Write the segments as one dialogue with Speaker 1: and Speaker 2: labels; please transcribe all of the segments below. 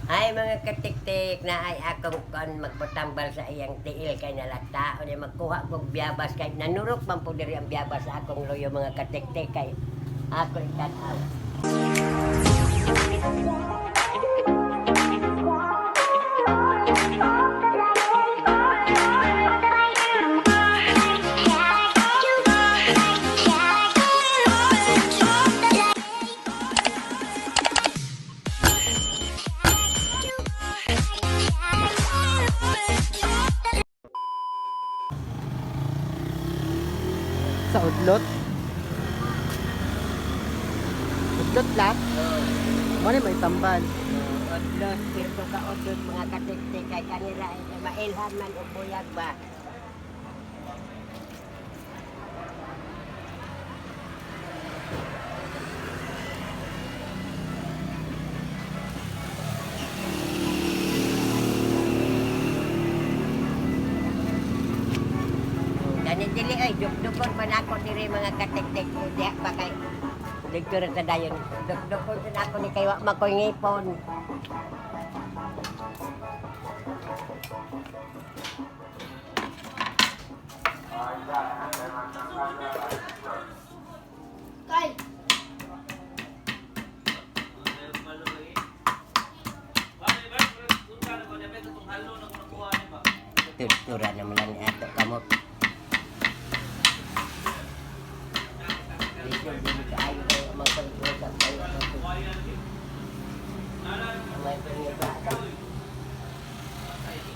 Speaker 1: Ay, mga katiktik na ay akong kon magpatambal sa iyang tiil kay nalata o magkuha kog biyabas kay nanurok man po diri ang biyabas sa akong loyo, mga katiktik, kay ako itan-aw.
Speaker 2: Sa udlot. Udlot lang. Muna may tambal.
Speaker 1: Odlot, pirto ka odlot, mga katiktik, kay kanila ay mailhan man og buyag ba. Gani dili ay dukdukon man ako diri, mga katiktik, diha pa kay dito ra sa dayon. Dukdukon sa ako ni kay wa makoy ngipon.
Speaker 3: Kay,
Speaker 1: Tutura naman lang ni ato kamot. Dito dili kaayo kay mga pag-usap kayo ako. May pangita.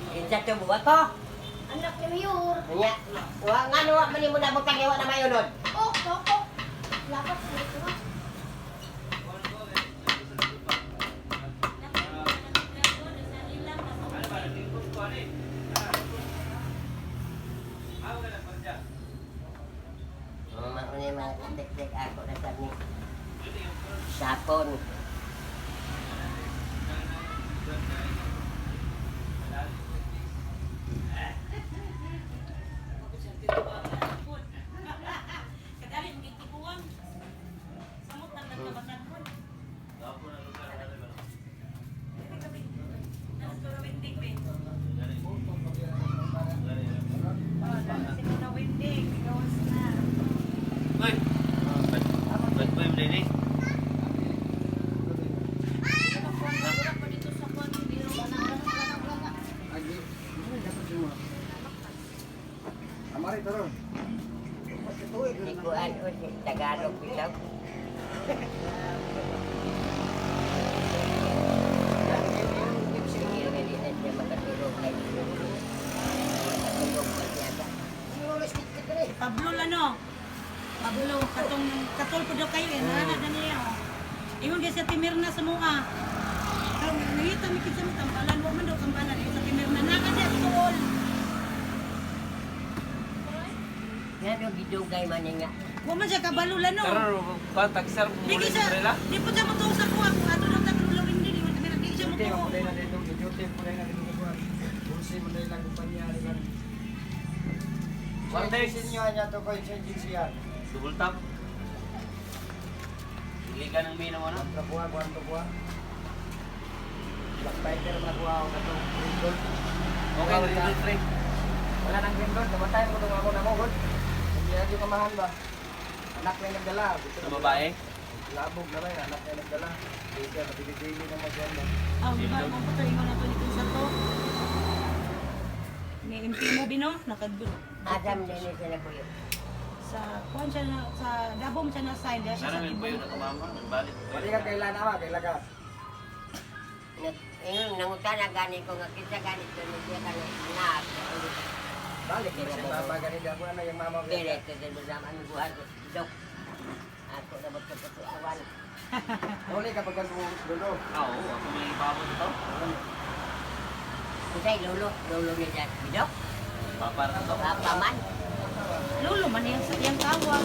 Speaker 1: Kinsa to buwa ko?
Speaker 3: Anak ni Mayor.
Speaker 1: Nya, wa ngano wa man nimo nabutang wa na mayunod.
Speaker 3: Oh, toko. Lapat sa ito ha.
Speaker 1: Mga mauni mga katiktik ako na sa ni sapon.
Speaker 4: Uy! Ba't ba yung lady?
Speaker 2: Amari taro.
Speaker 1: Di ko ano si Tagalog bitaw. Sige, di na siya makatulog kay makatulog pa siya ba?
Speaker 5: Pablo lano. Pablo katong katol po daw kayo eh nana na niya. Oh. Ingon kay sa Timirna sa mua. Karon nangita mi kinsa mi tambalan wa man daw tambalan eh, sa Timirna na ka diya tuol.
Speaker 1: Ngano gidugay man niya nga.
Speaker 5: Wa man siya kabalo lano.
Speaker 4: Karon, ba tagsar mo
Speaker 5: Di
Speaker 4: ulit
Speaker 5: siya
Speaker 4: sa rela?
Speaker 5: di po siya motuo sa kuha kung ato daw ta kalulawin di di man di siya
Speaker 2: Duty
Speaker 5: motuo.
Speaker 2: mo na dito, duty mo na dito ko. Bulsi mo na lang kumpanya nila.
Speaker 4: One day.
Speaker 2: Sinyo niya to ko sa GCR.
Speaker 4: Double tap. Hindi ka ng mina mo na.
Speaker 2: Trabuha, kuan to kuha. Black Tiger man kuha ako katong green gold.
Speaker 4: Okay, 3, 3.
Speaker 2: Wala nang green gold, namatay mo tong ako na mo gold. Hindi na yung kamahan ba? Anak na yung nagdala. Gusto
Speaker 4: Sa
Speaker 2: na
Speaker 4: babae.
Speaker 2: Labog na ba yun? Anak na yung nagdala. Hindi siya, nabili-bili na maganda.
Speaker 5: Ah, di ba mo po ingon ato ni kinsa to. Ni MP mo bino nakag
Speaker 1: Adam din siya nabuyo.
Speaker 5: sa kuan siya na sa Davao man siya na sign diya siya
Speaker 4: Sana
Speaker 5: sa
Speaker 4: may bayo
Speaker 5: Tibuok.
Speaker 4: na kumama. Nagbalik.
Speaker 2: Wala ka kailan ama, kailan ka.
Speaker 1: Ingon nangutana gani ko nga kinsa gani to ni siya kanang anak.
Speaker 2: Balik na siya mama ganito. Ako na yung mama ko.
Speaker 1: Dire to din sa aming buhat dok. Ako na magkapatuawan.
Speaker 2: Huli ka pagka dulo.
Speaker 4: Ah, oo, ako may ibabot ito.
Speaker 1: Unsay lolo, lolo niya dyan. Bidok?
Speaker 4: Papa na to.
Speaker 1: Papa man.
Speaker 5: Lolo man yang sa iyang tawag.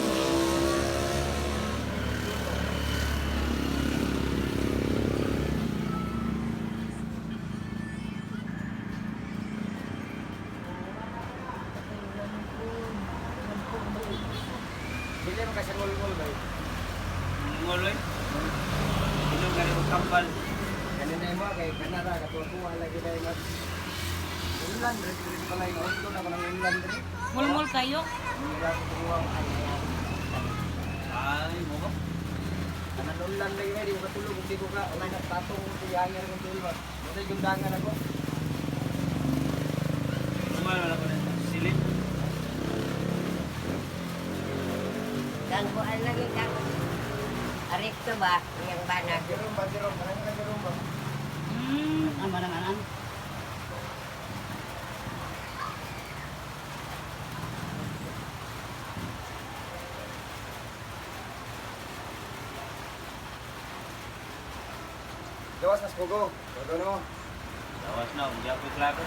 Speaker 2: Dili mo kasi ngul-ngul ba?
Speaker 4: Ngoloy. Ilong galing kambal.
Speaker 2: Ganun na mo kay kay kanara katuwa lagi dai nga. Ulan diri diri sa balay nga udto na ko nang ulan diri.
Speaker 5: Mulmul kayo.
Speaker 2: Mura ko tuwa.
Speaker 4: Ay, mo ba?
Speaker 2: Kanan ulan lagi may di ko katulog ug di ko ka ulan patong ko hangir kong tulog. Mo gundangan ako.
Speaker 4: Tumal wala ko na silid.
Speaker 1: Kang kuan lagi kang arikto ba iyang banag.
Speaker 2: Jerome ba Jerome kanang ka Jerome ba.
Speaker 5: Mm.
Speaker 2: Gawas nas pugo. Todo no.
Speaker 4: Lawas na, hindi ako klaro.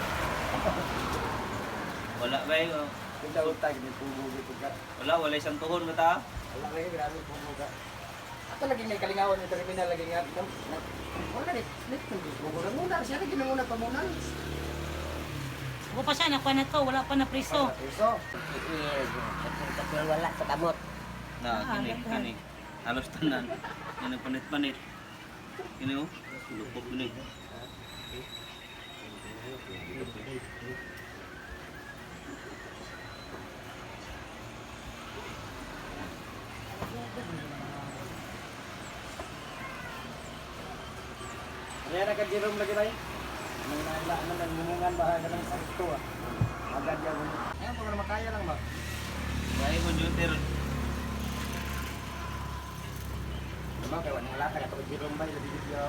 Speaker 4: Wala ba eh, oh.
Speaker 2: Kita utag ni pugo gid ka.
Speaker 4: Wala, wala isang tuhon ba ta?
Speaker 2: Wala lagi grabe pugo ka. Ato lagi may kalingawan ni terminal lagi nga. Wala ni lit ng pugo na muna siya lagi nanguna pa muna.
Speaker 5: Wala pa siya, nakuha na to. Wala pa na priso.
Speaker 2: Piso.
Speaker 1: Katul wala sa kamot.
Speaker 4: Na, kini, kini. Halos tanan. Yan ang panit-panit. Kini oh, lupok ni.
Speaker 2: Kaya na ka Jerome lagi bay. Nang naila man nang mumungan ba ka nang sakto ah. Agad ya mo. Ayan pag makaya lang ba.
Speaker 4: Kaya ko duty.
Speaker 2: Diba kay wala ka to Jerome bay lagi gid yo.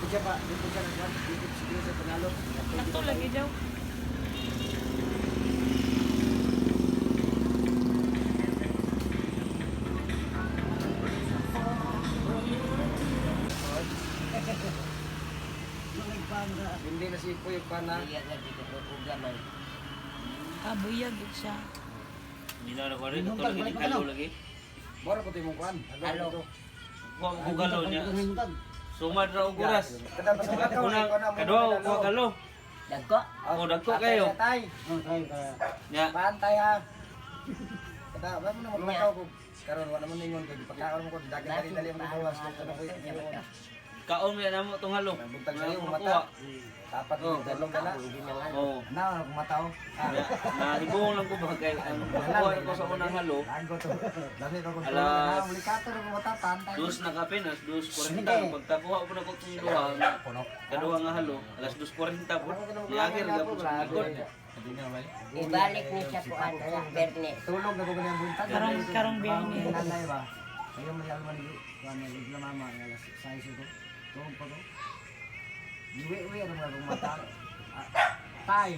Speaker 2: Dito pa, dito siya nagwan, dito siguro sa Panalo.
Speaker 5: Nato lagi daw.
Speaker 2: Hindi na si Puyo pa na.
Speaker 1: Iya ka dito ko ugaman.
Speaker 5: Kabuyag yun siya.
Speaker 4: Hindi na ako rin. Ito lagi, halo lagi.
Speaker 2: Mora ko timong kuan.
Speaker 1: Halo.
Speaker 4: Kuha ko galo niya. Sumad ra og oras. Una, kadua ko galo.
Speaker 1: Dagko.
Speaker 4: Oh, dagko kayo.
Speaker 2: Tay.
Speaker 4: Nya,
Speaker 2: Pantay ha. Kada ba mo na maglakaw ko. Karon wala mo ningon kay gipakaon mo ko dagi dali dali mo gawas ko ano ko.
Speaker 4: kaon mi na mo tong halo.
Speaker 2: Buntag sa iyo
Speaker 4: Wala ko
Speaker 2: mata. Tapat mo dalong gala.
Speaker 1: Hindi na nga.
Speaker 4: Oh.
Speaker 2: Na ako mata oh.
Speaker 4: Nya, nahibong lang ko ba kay ang kuha ko sa unang halo.
Speaker 2: Lago to. Dami ko kung
Speaker 4: Alas-
Speaker 2: Ulikato ko mata pantay.
Speaker 4: Dos na kape, nas 2:40. Pagkakuha ko na ko itong duha, nga, kaduha nga halo, alas 2:40 po. Niagir gapon sa likod.
Speaker 1: Ibalik ni siya kuan sa Bernes.
Speaker 2: Tulog na ko ganyan buntag.
Speaker 5: Karong Biyernes.
Speaker 2: Nanay ba? Ayaw mo yalman ni kuan ni la mama nga alas 6 ko. Tulog pa ko. Uwi-uwi ano mga kong mata. Tay.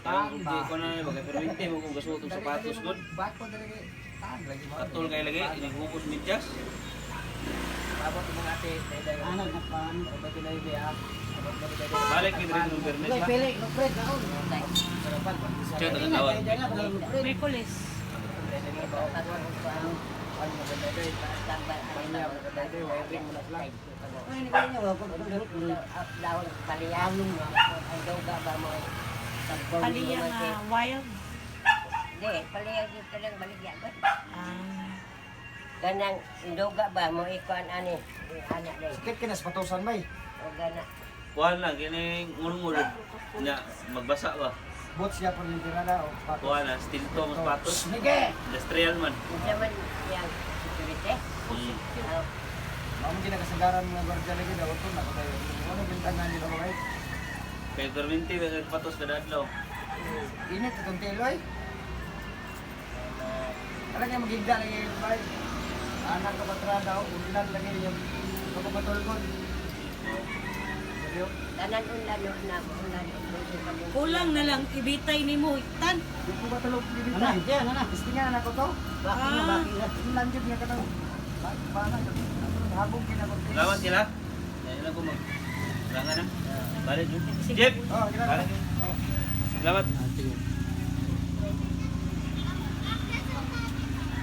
Speaker 4: Parang hindi ko na ba kay perminte mo kung gasuot og sapatos god.
Speaker 2: Bako dali kay tan lagi mo.
Speaker 4: Atol kay lagi inigubos medyas.
Speaker 2: Abot mo ate, day Ano na pan? Ba tinay be ah.
Speaker 4: Balik ni diri ng Bernes ha. Siya taga-tawag.
Speaker 5: Miyerkules.
Speaker 1: Dahon paliyang. Ang duga ba mo?
Speaker 5: Paliya nga wild.
Speaker 1: Hindi, paliyang dito lang baligya ba?
Speaker 5: Ah.
Speaker 1: Kanang duga ba mo ikuan ani? Ana day.
Speaker 2: Sakit ka na sa patusan bay.
Speaker 1: O gana.
Speaker 4: Kuha lang kining ngulngul. Nya magbasa ba.
Speaker 2: Boots ya po yung tirada o patos.
Speaker 4: Kuha na steel to mas patos.
Speaker 2: Sige!
Speaker 4: Industrial man.
Speaker 1: Unsa man yang security?
Speaker 4: Mm.
Speaker 1: Oh,
Speaker 2: Mamo ginakasagaran mga gwardiya lagi daw ito na ko tayo. Ano gintangan nila ko kay?
Speaker 4: Kay perminte ba kay patos kada adlaw.
Speaker 2: Init itong tiloy. Alam niya magigda lagi yung bay. Anak ka patra daw, ulan lagi yung kapapatulgon. Seryo?
Speaker 1: Tanan ulan no na ulan ulan.
Speaker 5: Kulang na lang ibitay ni mo. Tan.
Speaker 2: Di ko matulog dito. Ana, ana. Istingan na ko to.
Speaker 5: Ah.
Speaker 2: Ulan jud nga katong. Bana habog gina ko.
Speaker 4: Salamat sila. Dahil lang ko mag Langan na. Balik yun. Jeff!
Speaker 2: Oh, gina.
Speaker 4: Balik.
Speaker 2: Oh.
Speaker 4: Salamat.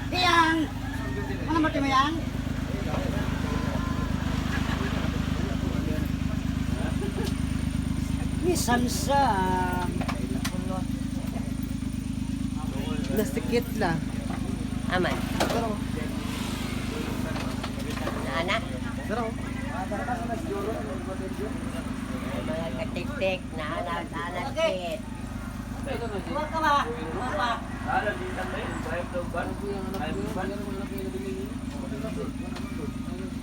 Speaker 3: Yang! Ano ba yang?
Speaker 6: Ni samsam. Nasikit la.
Speaker 1: Aman. Ana.
Speaker 2: Pero
Speaker 1: Mga katiktik na anak-anak kit.
Speaker 3: Huwag ka ba? Huwag ba?
Speaker 4: Ala di tambay, drive daw ba? Ay, ba?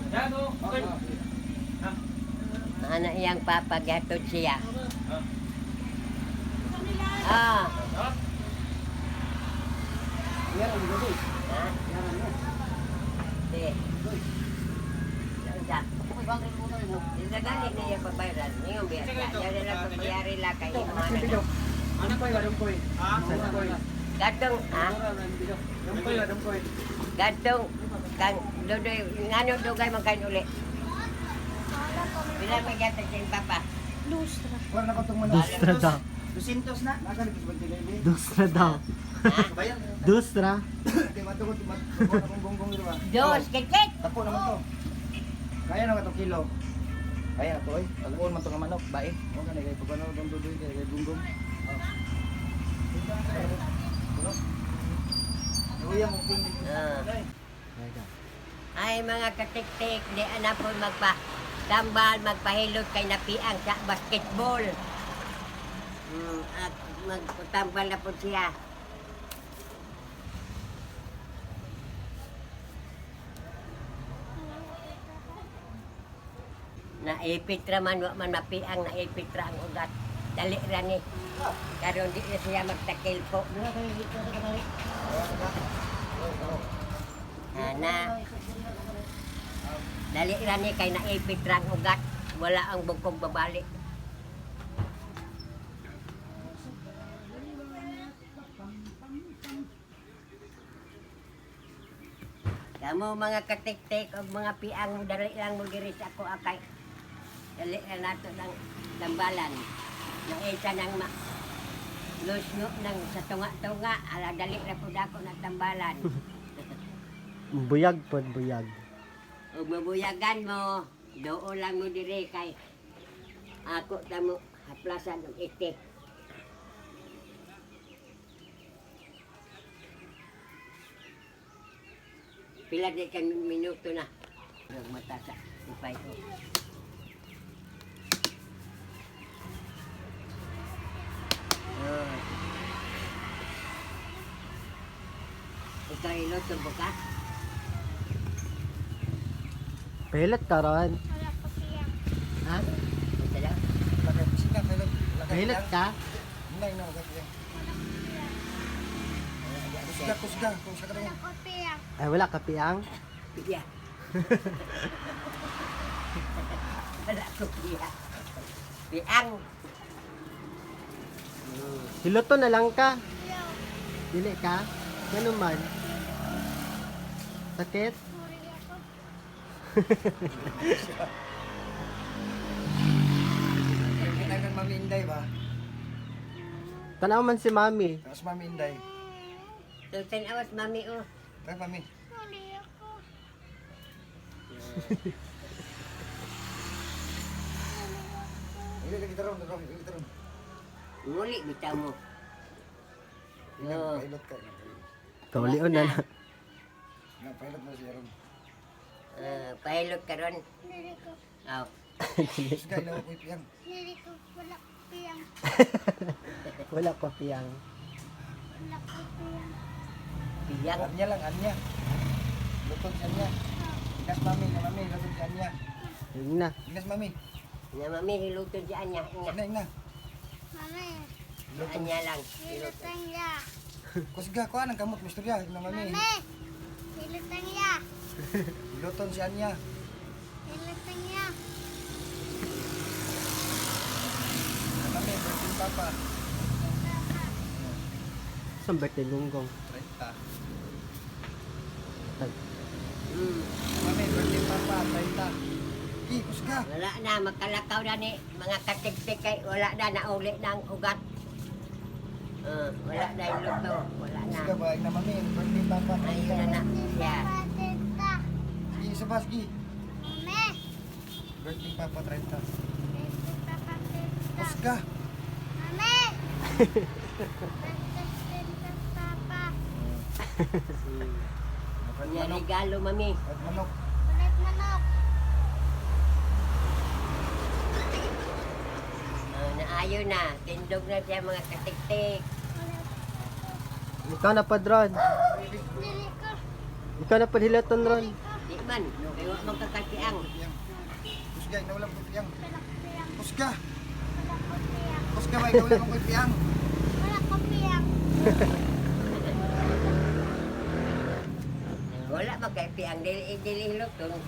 Speaker 4: Yago, okay.
Speaker 1: Ano iyang papa gatod siya. Ah. Ha? Di. Unsa? Nagalit na iya pabayran. Ningon biya siya. Yari lang pabayari lang kay imo ana na.
Speaker 2: Dungkoy ba, dungkoy? Dungkoy.
Speaker 1: Gadtong ha?
Speaker 2: Dungkoy ba, dungkoy?
Speaker 1: Gadtong kang dudoy ngano dugay man kayo uli. Pila man gyatod sa iyang papa?
Speaker 2: Kuha na ko itong manok.
Speaker 6: Dustra daw.
Speaker 3: 200 na.
Speaker 2: Nasa nito sa bantilili.
Speaker 6: Dustra daw.
Speaker 1: Ha?
Speaker 2: Bayan.
Speaker 6: Dustra.
Speaker 2: Di matugod, matugod akong gonggong dito ba?
Speaker 1: Dos kikit.
Speaker 2: Dako naman to. Kaya naman to kilo.
Speaker 3: Kaya na to oy. Pag-uon man to nga manok, bae.
Speaker 2: Mo ka kay pagano dong dudoy kay kay gonggong. Luya mo ping.
Speaker 1: Ah. Ay mga katiktik, di ana po magpa tambal, magpahilot kay napiang sa basketball. At magtambal na po siya. Naipit ra man, wa man mapiang, naipit ra ang ugat. Dali ra ni. Karon di na siya magtakil po. Ana. Dali ra ni kay naipit ra ang ugat. Wala ang bugkog babalik. Kamo mga katiktik og mga piang mo dali lang mo diri sa ako akay. Dali ra nato ng tambalan. Naisa nang ma lusno nang sa tunga-tunga ala dali ra pud ako na tambalan.
Speaker 6: Buyag pod, buyag.
Speaker 1: Ug mabuyagan mo, doon lang mo diri kay ako ta mo haplasan og itik. Pila di ka minuto na. Ug mata sa ipay ko. Oh. Ikaw iluto mo ka?
Speaker 6: Pilit karon. Ha?
Speaker 1: Ito daw.
Speaker 2: Lakay sika kay lakay.
Speaker 6: Pilit ka?
Speaker 2: Hinay na lakay. Kusga, kusga, kusga ka daw.
Speaker 6: Ay, wala ka piang.
Speaker 1: Piya. Wala ko piya. Piang.
Speaker 6: Hiloto na lang ka. Dili ka? Ganun man. Sakit?
Speaker 2: Kita kan Mami Inday ba?
Speaker 6: Tanaw man si Mami.
Speaker 2: Tapos Mami Inday.
Speaker 1: 13 hours, mami, oh.
Speaker 2: Tayo Mami. Hindi lagi taron, taron, lagi taron.
Speaker 1: Muli, bitaw mo. No.
Speaker 2: Pilot ka.
Speaker 6: Kaulion na lang.
Speaker 2: Na pilot na siya ron.
Speaker 1: Pahilot ka ron. Oh.
Speaker 2: Kusga ilaw ko ipiyang.
Speaker 6: Wala pa piyang.
Speaker 1: Piyang.
Speaker 2: Anya lang, anya. Lutod siya niya. Inas mami, na mami, lutod siya niya.
Speaker 6: Yun na.
Speaker 2: Inas mami.
Speaker 1: Na mami, hiluto dyan niya. Ina.
Speaker 2: Ina, ina.
Speaker 1: Anya lang. Hiluto.
Speaker 2: Kusga ko anang kamot mistorya, ina mami. Luton siya niya. Na mami, birthday papa.
Speaker 6: Saan birthday gunggong?
Speaker 2: 30.
Speaker 6: Ay,
Speaker 2: Mami, birthday papa, 30. Ki, kusga.
Speaker 1: Wala na, magkalakaw na ni mga katiktik kay wala na, nauli na ang ugat. Wala na yung luto. Wala na.
Speaker 2: Kusga ba, ina mami, birthday papa,
Speaker 1: Ayun na
Speaker 2: 30.
Speaker 1: na. Siya.
Speaker 2: Ki, isa ba, sige. Birthday papa, 30. Kusga. Kahit
Speaker 1: Nga
Speaker 2: manok,
Speaker 1: regalo, mami.
Speaker 2: kahit manok.
Speaker 1: Maayo na. Tindog na siya, mga katiktik.
Speaker 6: Ikaw na padron. Ikaw na padhilaton ron.
Speaker 1: Di man. Kay wa man kakatiang.
Speaker 3: Kusga, ikaw lang piyang. Kusga. Kusga ba ikaw lang piyang?
Speaker 1: Wala ba kay piang dili dili hiloton.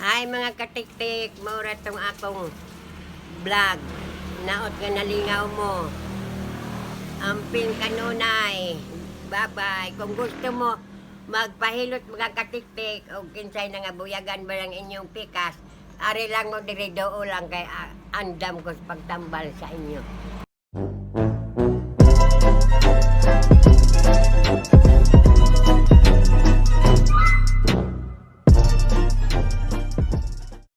Speaker 1: Ay, mga katiktik, maura tong akong vlog. Naot nga nalingaw mo. Amping kanunay. Bye-bye. Kung gusto mo magpahilot, mga katiktik, o kinsay na nga buyagan ba ng inyong pikas, ari lang mo diri, doo lang kay andam ko sa pagtambal sa inyo.